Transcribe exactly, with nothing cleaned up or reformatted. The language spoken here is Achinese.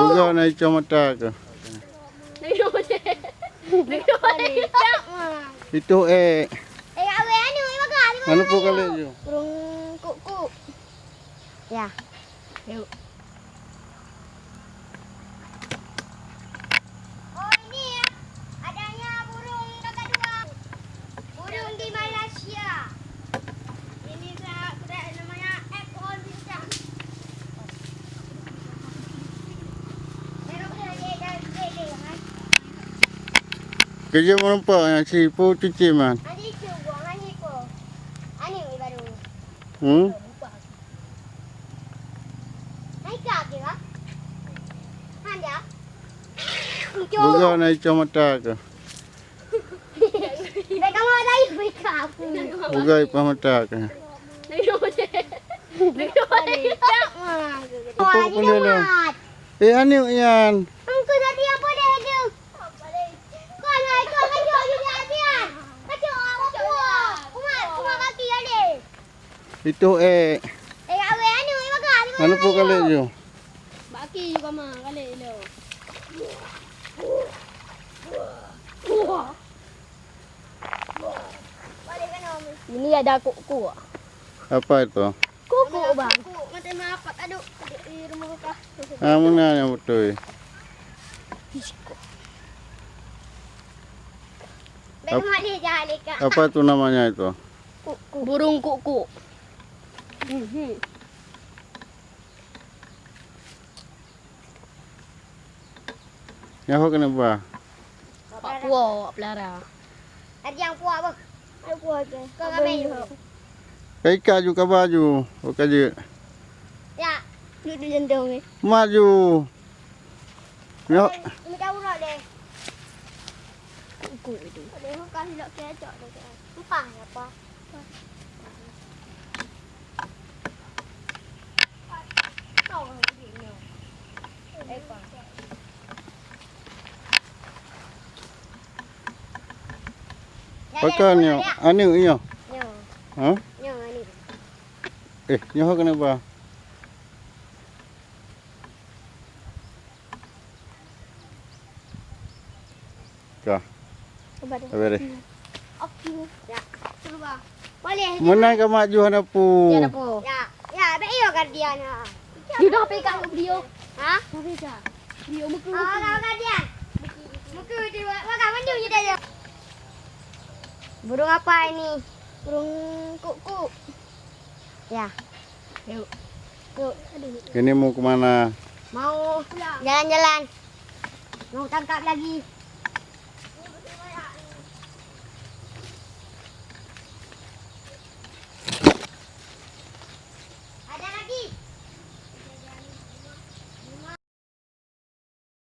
Peugah na icok mata kah? Itu eh. Anu pun kali ju. Burung kuk-kuk. Ya. Yuk. Oh, ini ya, adanya burung kakadua. Burung di Malaysia. Ini saya, saya namanya ekor bintang. Kerja merumpok yang si Ibu cuci man. Ada itu buang, ada itu. Ada yang baru. Hmm? Buka na icok mata kah? Buka ipah mata kah? Apa pun dia lah. Eh, aneuk nyan. Itu eh. Anu pun kali ju. Baki ju kama kali lo. Ini ada kuk-kuk. Apa itu? Kuk-kuk, Bang. Kuk, mata mapak, aduh, di rumah kah? Ah, mana yang betul? Ap-, apa itu namanya itu? Kuk-kuk. Burung kuk-kuk. Mhm. Nyoe ho keuneuk ba? Pak Puo, Pak Pelara. Tadi yang Puo apa? Puo ke? Kau ramai juga. Kai ka ju ka ba ju, ho ka jeuet. Ya. Duduk di jendong ni. Mat ju. Nyoe. Ini dah urat deh. Kuku itu. Ada yang kasih lok kecok deh. Bukan apa. Pakon nyoe? Aneuk nyoe? Nyoe. Ha? Nyoe aneuk. Eh, nyoe kenapa? Ka. Sabar deh. Sabar deh. Hmm. Oke. Ya. Coba. Boleh. Meunan ka mak ju hana pu. Ya, ada pu. Ya. Ya, bek iyo guardian ha. Di dah P K video. Ha? Dah P K. Video muka. Oh, guardian. Muka di wa-, wa ka mandu je dah ya. Burung apa ini? Burung kuk-kuk. Ya. Yuk. Yuk. Aduh. Ini mau ke mana? Mau jalan-jalan. Mau tangkap lagi.